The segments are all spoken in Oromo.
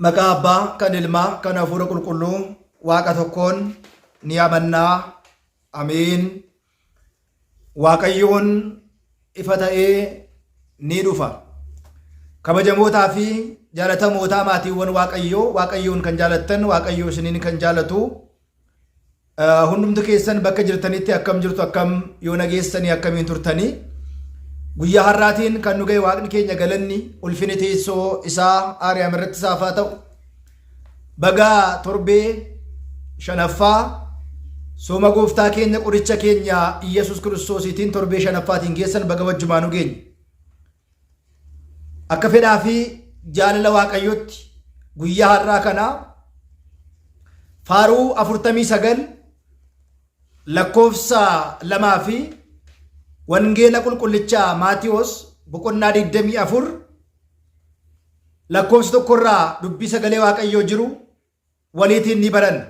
Maqaa Abbaa, kan Ilmaa, kan Hafuura Qulqulluu, Waaqa tokkoon ni amannaa. Ameen. Waaqayyoon ifa ta'ee ni dhufa. Kabajamootaa fi jaalatamootaa maatiiwwan Waaqayyoo, Waaqayyoon kan jaalattan, Waaqayyoo isiniin kan jaalatu, Hundumti keessan bakka jirtanitti akkam jirtu akkam yoo nageessanii akkamiin turtanii guyyaa har'aatiin kan nu ga'e waaqni keenya galanni ulfini teessoo isaa aariyaam irratti isaaf haa ta'u. Baga torbee shanaffaa sooma gooftaa keenya qoricha keenya Iyyasuus Kiristoosiitiin torbee shanaffaatiin geessan baga wajjumaa nu geenye. Akka fedhaa fi jaalala Waaqayyootti guyyaa har'aa kana faaruu 49 lakkoofsa 2 fi wangeela qulqullicha Maatiyoos boqonnaa 24 lakkoofsa tokkorraa dubbii sagalee Waaqayyoo jiru waliitiin ni baranna.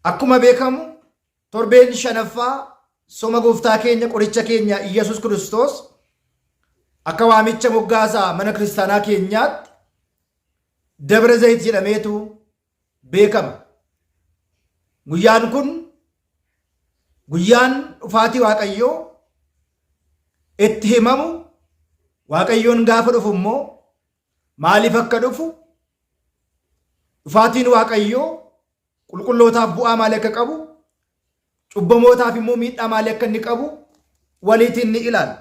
Akkuma beekamu Torbeen shanaffaa soma gooftaa keenya qoricha keenya Iyyasuus Kiristoos akka waamicha moggaasa mana kiristaanaa keenyaatti Dabra Zayit jedhameetu beekama. Guyyaan kun guyyaan dhufaatii Waaqayyoo itti himamu Waaqayyoon gaafa dhufu immoo maaliif akka dhufu dhufaatiin Waaqayyoo Qulqullootaaf bu'aa maalii akka qabu, cubbamootaaf immoo miidhaa maalii akka inni qabu waliitiin ni ilaalla.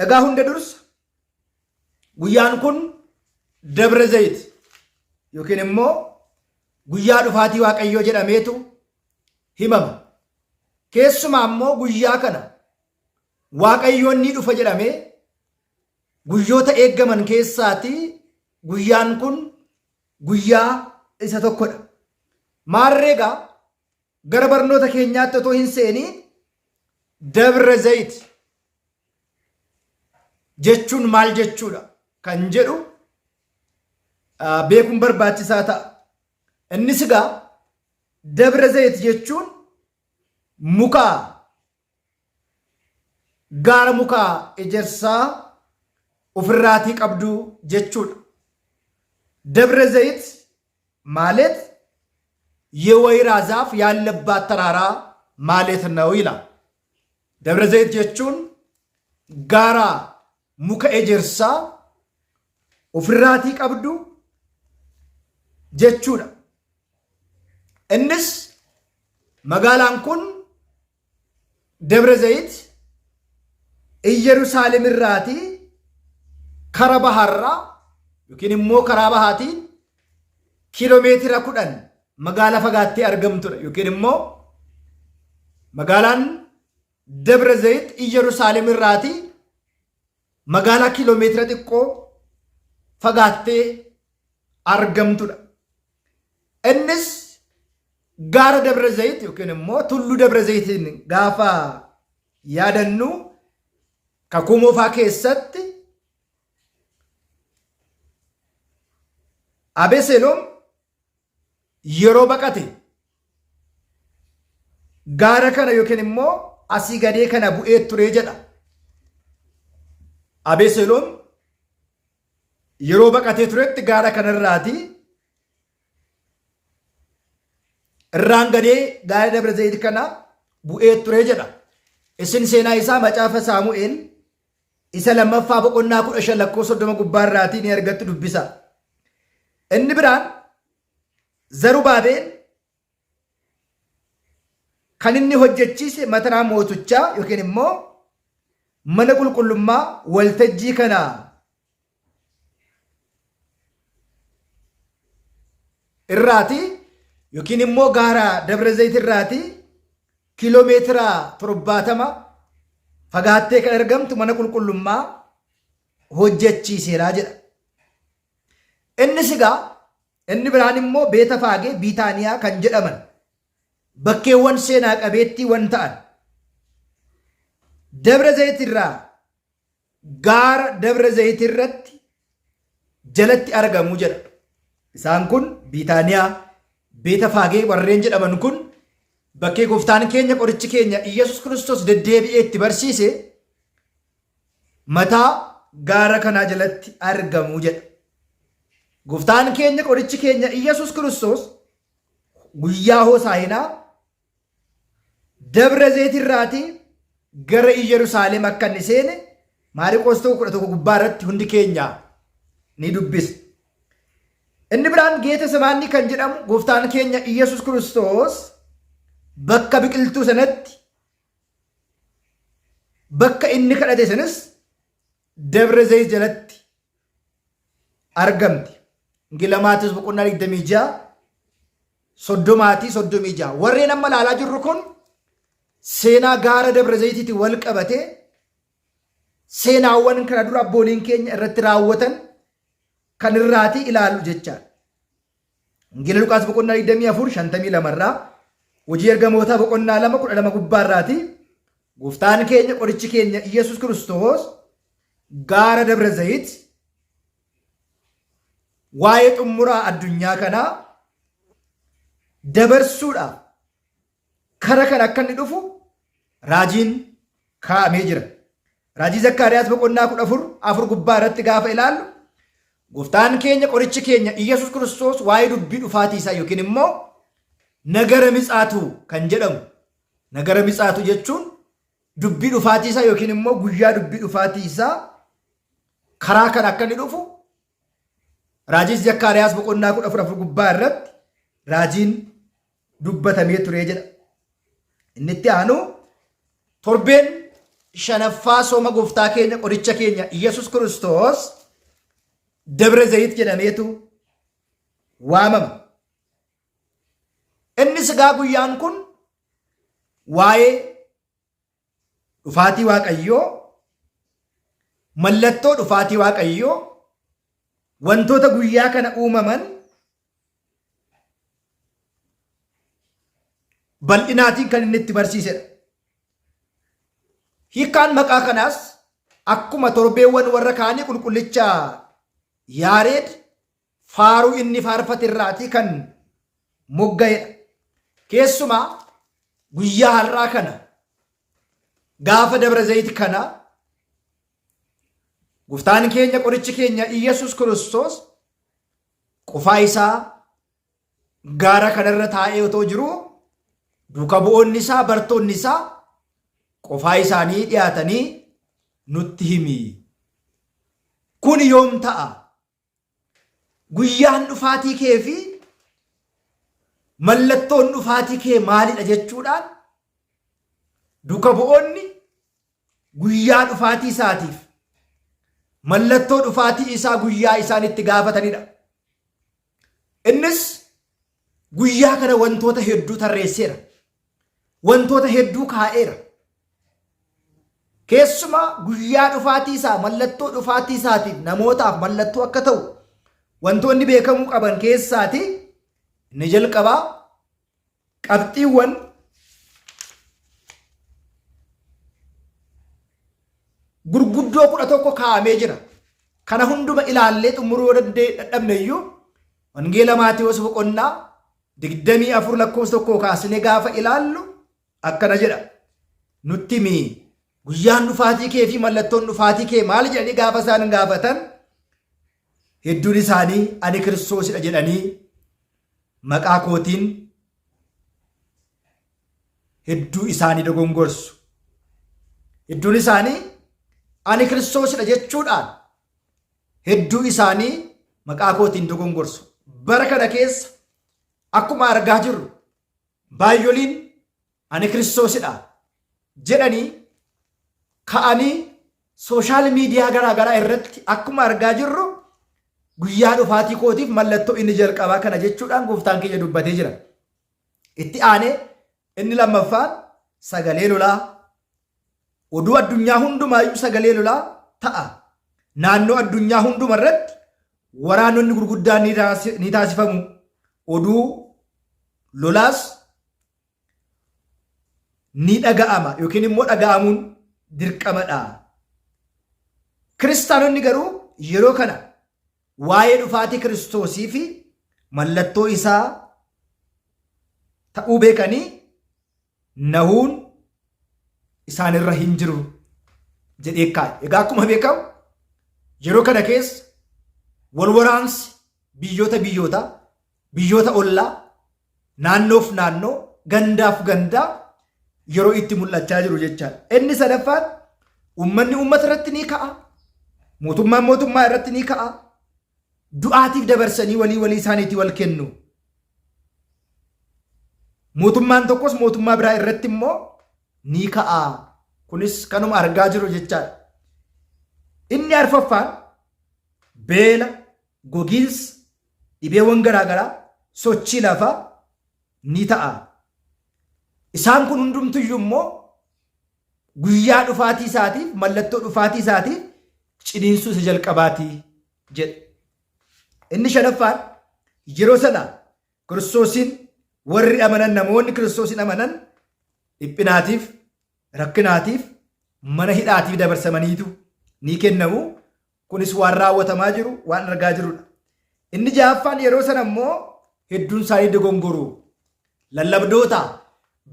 Egaa hunda dursa guyyaan kun Dabra Zayit yookiin immoo guyyaa dhufaatii Waaqayyoo jedhameetu himama. Keessumaa immoo guyyaa kana Waaqayyoon ni dhufa jedhamee guyyoota eeggaman keessaatii guyyaan kun guyyaa isa tokkodha. Maarree egaa gara barnoota keenyaatti otoo hin seeniin Dabra Zayit jechuun maal jechuudha kan jedhu beekuun barbaachisaa ta'a. Innis egaa Dabra Zayit jechuun muka gaara muka ejersaa ofirraatii qabdu jechuudha. ደብረ ዘይት ማለት የወይራ ዛፍ ያለባት ተራራ ማለት ነው ይላል። ደብረ ዘይት jechuun gaara muka ejersaa ofirraatii qabdu jechuudha. Innis magaalaan kun Dabra Zayit Iyyerusaalem irraatii kara baharraa yookiin immoo karaa bahaatiin kiiloomeetira 10 magaala fagaattee argamtudha yookiin immoo magaalaan Dabra Zayit Iyyerusaalem irraatii magaalaa kiiloomeetira xiqqoo fagaattee argamtudha. Innis gaara Dabra Zayit yookiin immoo tulluu Dabra Zayitiin gaafa yaadannu kakuu moofaa keessatti Abeseloom yeroo baqate gaara kana yookiin immoo asii gadee kana bu'ee ture jedha. Abeseloom yeroo baqatee turetti gaara kanarraati irraan gadee gaara Dabra Zayit kana bu'ee ture jedha. Isin seenaa isaa macaafa Saamu'eel isa lammaffaa boqonnaa 15 lakkoofsa 30 gubbaa irraatii ni argattu dubbisa. Inni biraan Zarubaabeel kan inni hojjechiise mataraa mootichaa yookiin immoo mana qulqullummaa waltajjii kana irraati yookiin immoo gaara Dabra Zayit irraati kiiloo meetira 70 fagaattee kan argamtu mana qulqullummaa hojjechiiseera jedha. Innis egaa inni biraan immoo Beeta Faagee Biitaaniyaa kan jedhaman bakkeewwan seenaa qabeettiiwwan ta'an Dabra Zayit irraa gaara Dabra Zayit irratti jalatti argamu jedha. Isaan kun Biitaaniyaa, Beeta Faagee warreen jedhaman kun bakkee gooftaan keenya qorichi keenya Iyyasuus Kiristoos deddeebi'ee itti barsiise mataa gaara kanaa jalatti argamu jedha. Gooftaan keenya qorichi keenya Iyyasuus Kiristoos guyyaa Hosaa'inaa Dabra Zayit irraatii gara Iyyerusaalem akka inni seene Maariqoos 1:11 gubbaa irratti hundi keenya ni dubbisa. Inni biraan Geeta Semaannii kan jedhamu gooftaan keenya Iyyasuus Kiristoos bakka biqiltuu sanatti bakka inni kadhate sanis Dabra Zayit jalatti argamti. Wangeela Maatewos boqonnaa 26 30 36. Warreen amma ilaalaa jirru kun seenaa gaara Dabra Zayitiitiin wal qabatee seenaawwan kana dura abbooliin keenya irratti raawwatan kan irraatii ilaallu jechaadha. Wangeela Luqaas boqonnaa 24 52 irraa hojii ergamootaa boqonnaa 2 12 gubbaa irraatii gooftaan keenya qorichi keenya Iyyasuus Kiristoos gaara Dabra Zayit waa'ee xumuraa addunyaa kanaa dabarsuudhaaf kara kana akka inni dhufu raajiin kaa'amee jira. Raajii Zakkaariyaas boqonnaa 14:4 gubbaa irratti gaafa ilaallu gooftaan keenya qorichi keenya Iyyasuus Kiristoos waa'ee dubbii dhufaatii isaa yookiin immoo nagara mitsaatu kan jedhamu nagara mitsaatu jechuun dubbii dhufaatii isaa yookiin immoo guyyaa dubbii dhufaatii isaa karaa kana akka inni dhufu raajii Zakkaariyaas boqonnaa 14:4 gubbaa irratti raajiin dubbatamee ture jedha. Inni itti aanu torbeen shanaffaa sooma gooftaa keenya qoricha keenya Iyyasuus Kiristoos Dabra Zayit jedhameetu waamama. Innis egaa guyyaan kun waa'ee dhufaatii Waaqayyoo, mallattoo dhufaatii Waaqayyoo, wantoota guyyaa kana uumaman bal'inaatiin kan inni itti barsiisedha. Hiikkaan maqaa kanaas akkuma torbeewwan warra kaanii qulqullicha Yaareed faaruu inni faarfate irraatii kan mogga'edha. Keessumaa guyyaa har'aa kana gaafa Dabra Zayit kana gooftaan keenya qorichi keenya Iyyasuus Kiristoos qofaa isaa gaara kanarra taa'ee otoo jiruu duuka bu'oonni isaa bartoonni isaa qofaa isaanii dhiyaatanii nutti himi. Kun yoom ta'a? Guyyaan dhufaatii kee fi mallattoon dhufaatii kee maalidha jechuudhaan duuka bu'oonni guyyaa dhufaatii isaatiif mallattoo dhufaatii isaa guyyaa isaan itti gaafatanidha. Innis guyyaa kana wantoota hedduu tarreesseera. Wantoota hedduu kaa'eera. Keessumaa guyyaa dhufaatii isaa mallattoo dhufaatii isaatiif namootaaf mallattoo akka ta'u wantoonni beekamuu qaban keessaati inni jalqabaa qabxiiwwan gurguddoo 11 kaa'amee jira. Kana hunduma ilaallee xumuruu yoo dadhabne iyyuu Wangeela Maatewos boqonnaa 24 lakkoofsa 1 kaasnee gaafa ilaallu akkana jedha. Nutti himi guyyaan dhufaatii kee fi mallattoon dhufaatii kee maal jedhanii gaafa isaan gaafatan hedduun isaanii ani Kiristoosidha jedhanii maqaa kootiin hedduu isaanii dogongorsu. Hedduun isaanii ani Kiristoosidha jechuudhaan hedduu isaanii maqaa kootiin dogongorsu. Bara kana keessa akkuma argaa jirru baay'oliin ani Kiristoosidha jedhanii ka'anii sooshaal miidiyaa garaa garaa irratti akkuma argaa jirru guyyaa dhufaatii kootiif mallattoo inni jalqabaa kana jechuudhaan gooftaan keenya dubbatee jira. Itti aanee inni lammaffaan sagalee lolaa oduu addunyaa hundumaayyuu sagalee lolaa ta'a. Naannoo addunyaa hunduma irratti waraanonni gurguddaan ni taasifamu. Oduu lolaas ni dhaga'ama yookiin immoo dhaga'amuun dirqamadha. Kiristaanonni garuu yeroo kana waa'ee dhufaatii Kiristoosii fi mallattoo isaa ta'uu beekanii nahuun isaanirra hin jiru jedhee kaa'e. Egaa akkuma beekamu yeroo kana keessa wal waraansi biyyoota biyyootaa, biyyoota ollaa, naannoof naannoo, gandaaf gandaa yeroo itti mul'achaa jiru jechaadha. Inni sadaffaan uummanni uummata irratti ni ka'a. Mootummaan mootummaa irratti ni ka'a. Du'aatiif dabarsanii walii walii isaaniitii wal kennu. Mootummaan tokkos mootummaa biraa irratti immoo ni ka'a. Kunis kanuma argaa jiru jechaadha. Inni arfaffaan beela, gogiinsa, dhibeewwan garaagaraa, sochii lafaa ni ta'a. Isaan kun hundumtuyyuu immoo guyyaa dhufaatii isaatiif mallattoo dhufaatii isaatiif ciniinsuu isa jalqabaati jedhe. Inni shanaffaan yeroo sana Kiristoosiin warri amanan namoonni Kiristoosiin amanan dhiphinaatiif rakkinaatiif mana hidhaatiif dabarsamaniitu ni kennamu. Kunis waan raawwatamaa jiru waan argaa jirudha. Inni ja'affaan yeroo sana immoo hedduun isaanii dogongoru. Lallabdoota,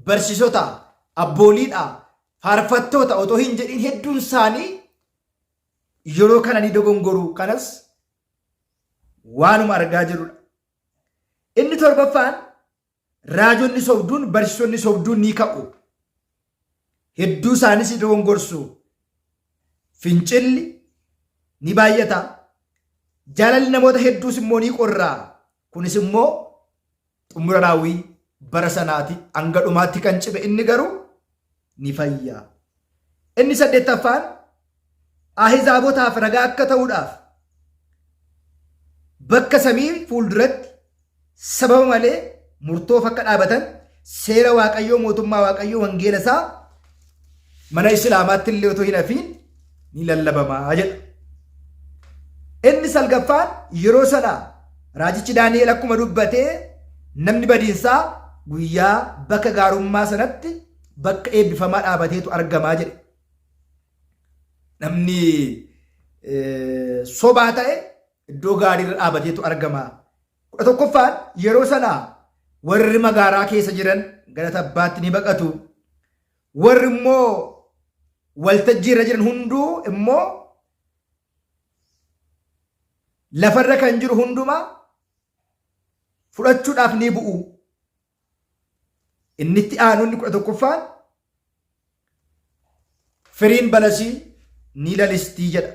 barsiisota, abbooliidha, faarfattoota otoo hin jedhin hedduun isaanii yeroo kana ni dogongoru. Kanas waanuma argaa jirudha. Inni torbaffaan raajonni sobduun barsiisonni sobduun ni ka'u. Hedduu isaanis ni dogongorsu. Fincilli ni baay'ata. Jaalalli namoota hedduus immoo ni qorra. Kunis immoo xumura raawwii bara sanaati. Hanga dhumaatti kan cime inni garuu ni fayya. Inni saddeettaffaan ahizaabotaaf ragaa akka ta'uudhaaf bakka samii fuulduratti sababa malee murtoof akka dhaabatan seera Waaqayyoo mootummaa Waaqayyoo wangeela isaa mana Islaamaatti illee otoo hin hafiin ni lallabamaa jedha. Inni salgaffaan yeroo sana raajichi Daani'el akkuma dubbatee namni badiinsaa guyyaa bakka gaarummaa sanatti bakka eebbifamaa dhaabateetu argamaa jedhe. Namni sobaa ta'e iddoo gaarii irra dhaabateetu argama. 11ffaan yeroo sana warri magaaraa keessa jiran gara tabbaatti ni baqatu. Warri immoo waltajjii irra jiran hunduu immoo lafarra kan jiru hundumaa fudhachuudhaaf ni bu'u. Inni itti aanu inni 11ffaan firiin balasii ni lalistii jedha.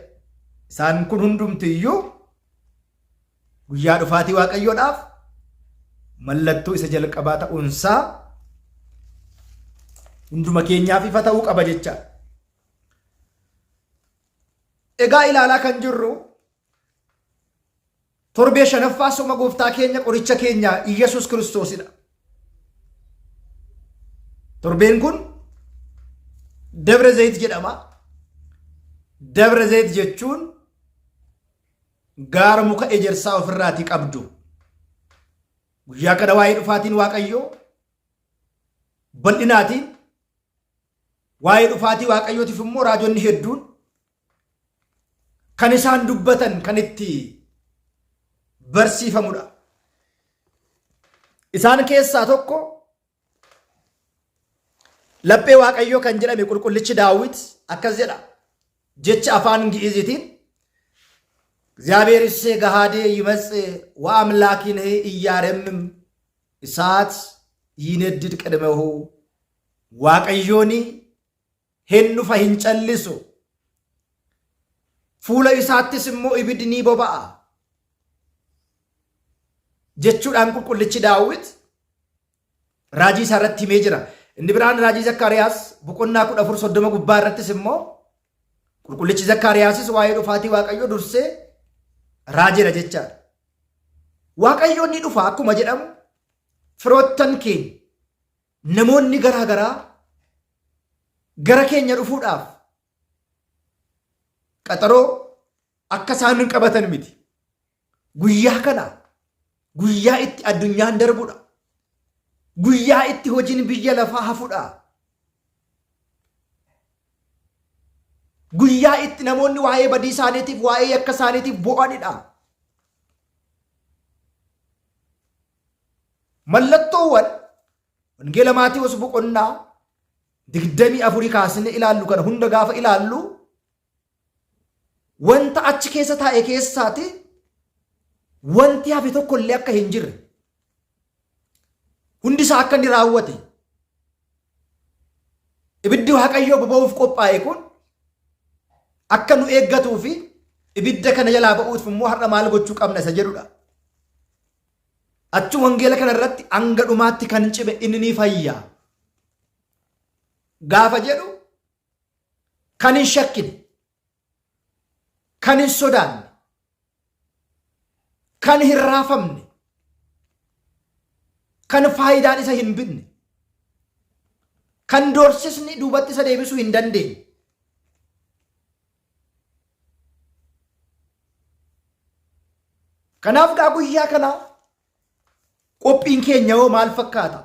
Isaan kun hundumti iyyuu guyyaa dhufaatii Waaqayyoodhaaf mallattoo isa jalqabaa ta'uunsaa hunduma keenyaaf ifa ta'uu qaba jecha. Egaa ilaalaa kan jirru Torbee shanaffaa soma gooftaa keenya qoricha keenya Iyyasuus Kiristoosidha. Torbeen kun Dabra Zayit jedhama. Dabra Zayit jechuun gaara muka ejersaa ofirraatii qabdu. Guyyaa kana waa'ee dhufaatiin Waaqayyoo bal'inaatiin waa'ee dhufaatii Waaqayyootiif immoo raajonni hedduun kan isaan dubbatan kan itti barsiifamudha. Isaan keessaa tokko laphee Waaqayyoo kan jedhame qulqullichi Daawit akkas jedha. Jecha afaan Gi'iziitiin እግዚአብሔርሴ ገሃዴ ይመጽእ ወአምላኪንህ ኢያረምም እሳት ይነድድ ቅድመሁ Waaqayyooni hin dhufa hin callisu. Fuula isaattis immoo ibiddi ni boba'a. Jechuudhaan qulqullichi Daawit raajii isaa irratti himee jira. Inni biraan raajii Zakkaariyaas boqonnaa 14:30 gubbaa irrattis immoo qulqullichi Zakkaariyaasis waa'ee dhufaatii Waaqayyoo dursee raajeera jechaadha. Waaqayyoon ni dhufa akkuma jedhamu firoottan keenya Namoonni garaa garaa gara keenya dhufuudhaaf qaxaroo akka isaan hin qabatan miti. Guyyaa kana guyyaa itti addunyaan darbudha. Guyyaa itti hojiin biyya lafaa hafudha. Guyyaa itti namoonni waa'ee badii isaaniitiif waa'ee yakka isaaniitiif bo'anidha. Mallattoowwan Wangeela Maatiwos boqonnaa 24 kaasnee ilaallu kana hunda gaafa ilaallu wanta achi keessa taa'e keessaati Wanti hafe tokko illee akka hin jirre hundi isaa akka inni raawwate ibiddi Waaqayyoo boba'uuf qophaa'e kun akka nu eeggatuu fi ibidda kana jalaa ba'uuf immoo har'a maal gochuu qabna isa jedhudha. Achi wangeela kana irratti hanga dhumaatti kan cime inni ni fayya. Gaafa jedhu kan hin shakkine, kan hin sodaanne, kan hin raafamne, kan faayidaan isa hin binne, kan doorsisni duubatti isa deebisuu hin dandeenye. Kanaaf gaa guyyaa kana qophiin keenya hoo maal fakkaata?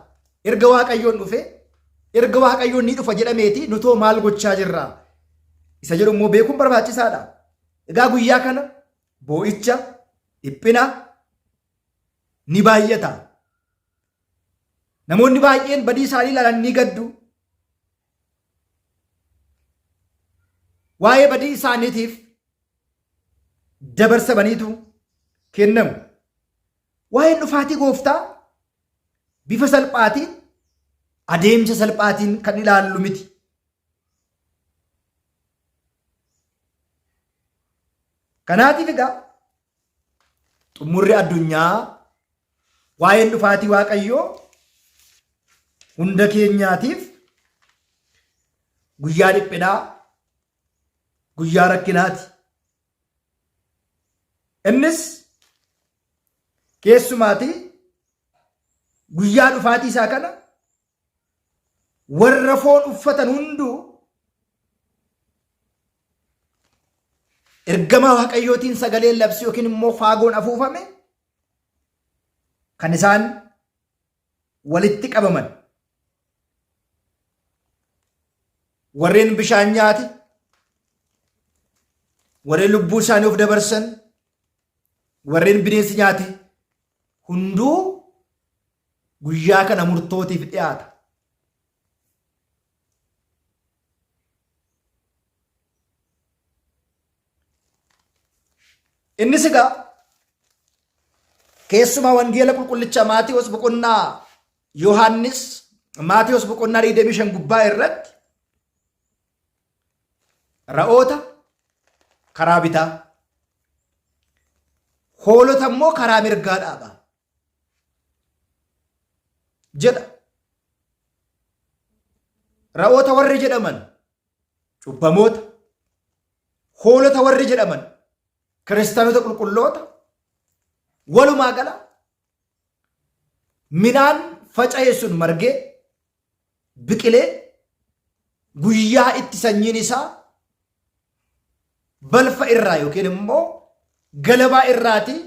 Erga Waaqayyoon dhufee, erga Waaqayyoon ni dhufa jedhameeti nutoo maal gochaa jirra? Isa jedhu immoo beekuun barbaachisaadha. Egaa guyyaa kana boo'icha, dhiphina ni baay'ata. Namoonni baay'een badii isaanii ilaalan ni gaddu. Waa'ee badii isaaniitiif dabarsamaniitu kennamu. Waa'een dhufaatii gooftaa bifa salphaatiin adeemsa salphaatiin kan ilaallu miti. Kanaatiif egaa xumurri addunyaa waa'een dhufaatii Waaqayyoo hunda keenyaatiif guyyaa dhiphinaa, guyyaa rakkinaati. Innis keessumaatii guyyaa dhufaatii isaa kana warra foon uffatan hunduu ergamaa Waaqayyootiin sagaleen labsii yookiin immoo faagoon afuufame kan isaan walitti qabaman warreen bishaan nyaate warreen lubbuu isaanii of dabarsan warreen bineensi nyaate hunduu guyyaa kana murtootiif dhiyaata. Innis egaa keessumaa wangeela qulqullicha Maatewos boqonnaa Yohaannis Maatewos boqonnaa 25 gubbaa irratti ra'oota karaa bitaa hoolota immoo karaa mirgaa dhaaba. jedha. Ra'oota warri jedhaman cubbamoota, hoolota warri jedhaman kiristaanota qulqulloota, walumaa gala midhaan faca'e sun margee biqilee guyyaa itti sanyiin isaa balfa irraa yookiin immoo galabaa irraatii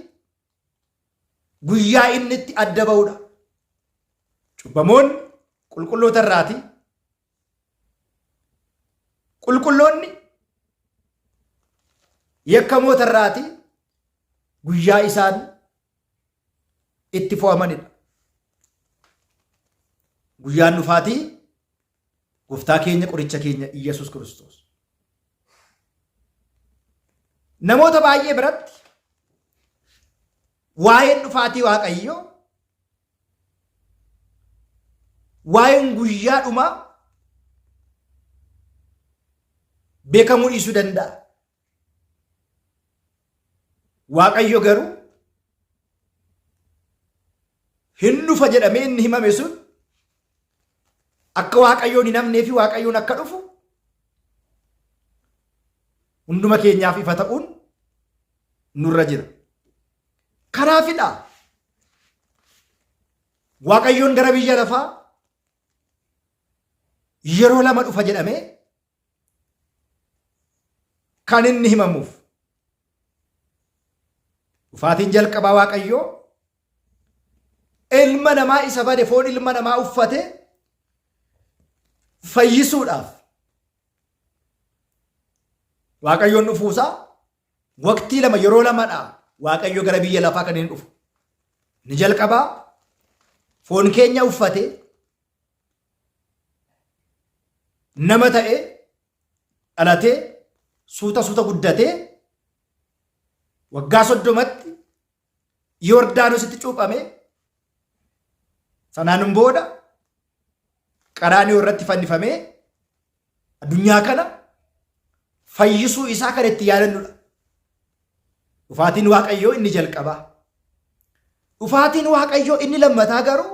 guyyaa inni itti adda ba'udha. Cubbamoonni qulqulloota irraati. Qulqulloonni yakkamoota irraati guyyaa isaan itti fo'amanidha. Guyyaan dhufaatii gooftaa keenya qoricha keenya Iyyasuus Kiristoos. Namoota baay'ee biratti waa'een dhufaatii Waaqayyoo waa'een guyyaa dhumaa beekamuu dhiisuu danda'a. Waaqayyo garuu hin dhufa jedhamee inni himame sun akka Waaqayyoon hin hafnee fi Waaqayyoon akka dhufu hunduma keenyaaf ifa ta'uun nurra jira. Kanaafidha Waaqayyoon gara biyya lafaa yeroo lama dhufa jedhamee kan inni himamuuf. Dhufaatiin jalqabaa Waaqayyoo ilma namaa isa bade foon ilma namaa uffate fayyisuudhaaf Waaqayyoon dhufuusaa waqtii lama yeroo lamadha Waaqayyo gara biyya lafaa kan inni dhufu. Inni jalqabaa foon keenya uffate nama ta'ee dhalatee suuta suuta guddatee waggaa 30tti Yordaanositti cuuphamee sanaan booda qaraaniyoo irratti fannifamee addunyaa kana fayyisuu isaa kan itti yaadannudha. Dhufaatiin Waaqayyoo inni jalqabaa. Dhufaatiin Waaqayyoo inni lammataa garuu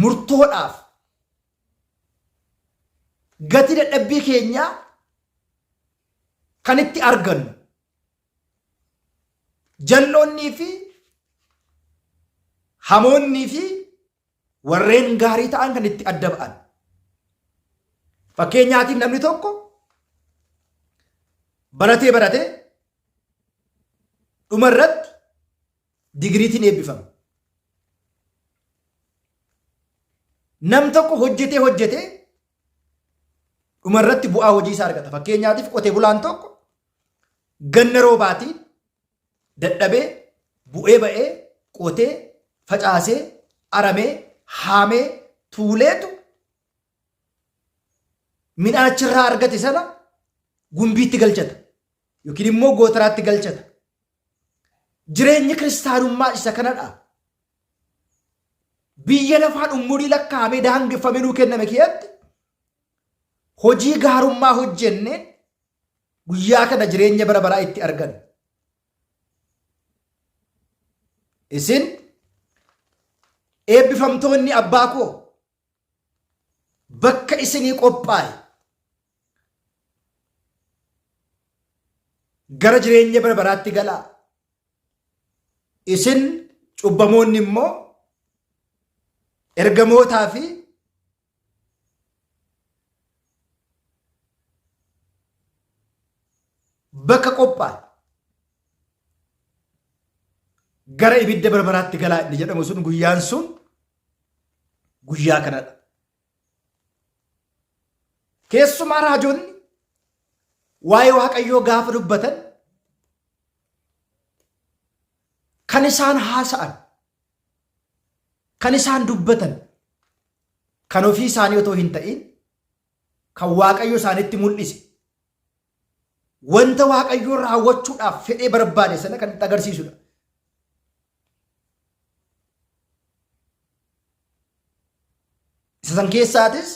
murtoodhaaf gatii dadhabbii keenyaa kan itti argannu jalloonnii fi hamoonnii fi warreen gaarii ta'an kan itti adda ba'an. Fakkeenyaatiif namni tokko baratee baratee dhuma irratti digiriitiin eebbifama. Nam tokko hojjetee hojjetee dhuma irratti bu'aa hojii isaa argata. Fakkeenyaatiif qotee bulaan tokko ganna roobaatiin dadhabee bu'ee ba'ee qotee facaasee aramee haamee tuuleetu midhaan achirraa argate sana gumbiitti galchata yookiin immoo gootaraatti galchata. Jireenyi kiristaanummaa isa kanadha. Biyya lafaan umurii lakkaa'amee daangeffamee nuu kenname keessatti hojii gaarummaa hojjenneen guyyaa kana jireenya bara baraa itti arganna. Isin eebbifamtoonni abbaa koo bakka isinii qophaa'e gara jireenya bara baraatti galaa. Isin cubbamoonni immoo ergamootaa fi bakka qophaa'e gara ibidda bara baraatti galaa inni jedhamu sun guyyaan sun guyyaa kanadha. Keessumaa raajonni waa'ee Waaqayyoo gaafa dubbatan kan isaan haasa'an kan isaan dubbatan kan ofii isaanii otoo hin ta'in kan Waaqayyo isaanitti mul'ise wanta Waaqayyo raawwachuudhaaf fedhee barbaade sana kan itti agarsiisudha. Isa san keessaatis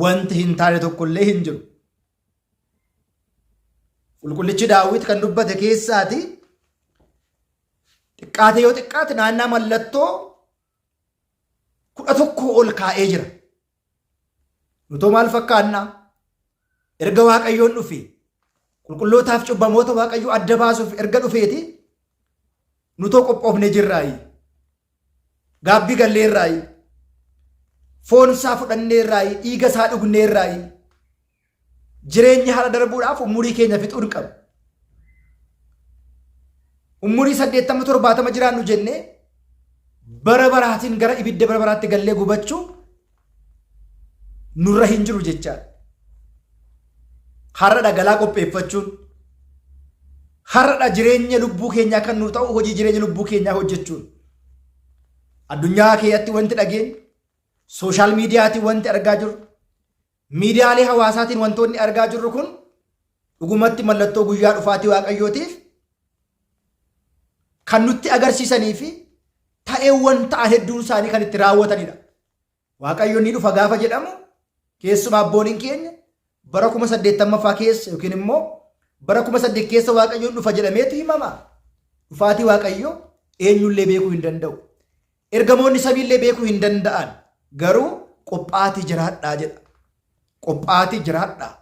wanti hin taane tokko illee hin jiru. Qulqullichi Daawit kan dubbate keessaati xiqqaate yoo xiqqaate naannaa mallattoo 11 ol kaa'ee jira. Nutoo maal fakkaannaa? Erga Waaqayyoon dhufe qulqullootaaf cubbamoota Waaqayyo adda baasuuf erga dhufeeti nutoo qophoofne jirraayi. Gaabbii galleerraayi. Foon isaa fudhanneerraayi. Dhiiga isaa dhugneerraayi. Jireenya har'a darbuudhaaf umurii keenya fixuu hin qabnu. Umurii 80 70 jiraannu jennee bara baraatiin gara ibidda bara baraatti gallee gubachuu nurra hin jiru jechaadha. Har'a dhagalaa qopheeffachuun har'a jireenya lubbuu keenyaa kan nu ta'u hojii jireenya lubbuu keenyaa hojjechuun addunyaa keessatti wanti dhageenyu sooshaal miidiyaatiin wanti argaa jirru Miidiyaalee hawaasaatiin wantoonni argaa jirru kun dhugumatti mallattoo guyyaa dhufaatii Waaqayyootiif kan nutti agarsiisanii fi ta'eewwan ta'an hedduun isaanii kan itti raawwatanidha. Waaqayyo ni dhufa gaafa jedhamu keessumaa abbooliin keenya bara 80,000ffaa keessa yookiin immoo bara 8000 keessa Waaqayyoon dhufa jedhameetu himama. Dhufaatii Waaqayyoo eenyullee beekuu hin danda'u. Ergamoonni samiillee beekuu hin danda'an. Garuu qophaatii jiraadhaa jedha. Qophaatii jiraadhaa.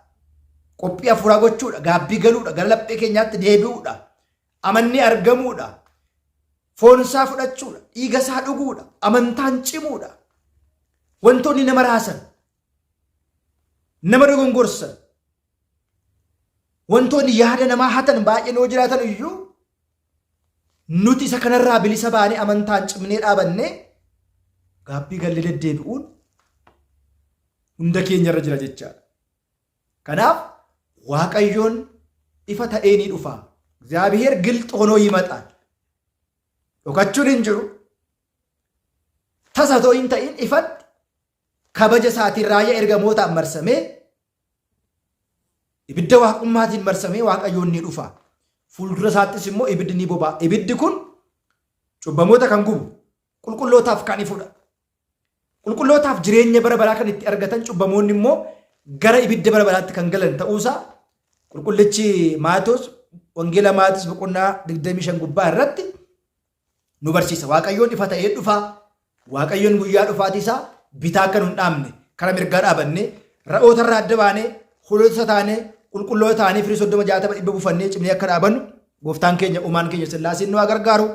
Qophii hafuuraa gochuudha. Gaabbii galuudha. Gara laphee keenyaatti deebi'uudha. Amannee argamuudha. Foon isaa fudhachuudha. Dhiiga isaa dhuguudha. Amantaan cimuudha. Wantoonni nama raasan, nama dogongorsan, wantoonni yaada namaa hatan baay'een yoo jiraatan iyyuu nuti isa kanarraa bilisa baanee amantaan cimnee dhaabannee gaabbii gallee deddeebi'uun hunda keenyarra jira jechaadha. Kanaaf Waaqayyoon ifa ta'ee ni dhufa. እግዚአብሔር ግልጥ ሆኖ ይመጣል። Dhokachuun hin jiru. Tasa otoo hin ta'in ifatti kabaja isaatiin raayyaa ergamootaan marsamee ibidda waaqummaatiin marsamee Waaqayyoon ni dhufa. Fuuldura isaattis immoo ibiddi ni boba'a. Ibiddi kun cubbamoota kan gubu, qulqullootaaf kan ifudha. Qulqullootaaf jireenya bara baraa kan itti argatan, cubbamoonni immoo gara ibidda bara baraatti kan galan ta'uusaa qulqullichi Maatoos Wangeela Maatoos boqonnaa 25 gubbaa irratti nu barsiisa. Waaqayyoon ifa ta'ee dhufa. Waaqayyoon guyyaa dhufaatii isaa bitaa akka nu hin dhaabne kara mirgaa dhaabannee, ra'oota irraa adda baanee, hoolota taanee, qulqulloota taanee, firii 30, 60, 100 buufannee cimnee akka dhaabannu gooftaan keenya, uumaan keenya Sillaaseen nu haa gargaaru.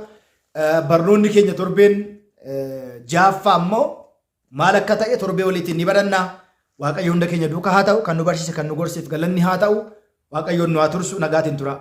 Barnoonni keenya torbeen jaaffaa immoo maal akka ta'e torbee waliitiin ni baranna. Waaqayyo hunda keenya duukaa haa ta'u, kan nu barsiise, kan nu gorseef galanni haa ta'u. Waaqayyoon nu haa tursu, nagaatiin tura.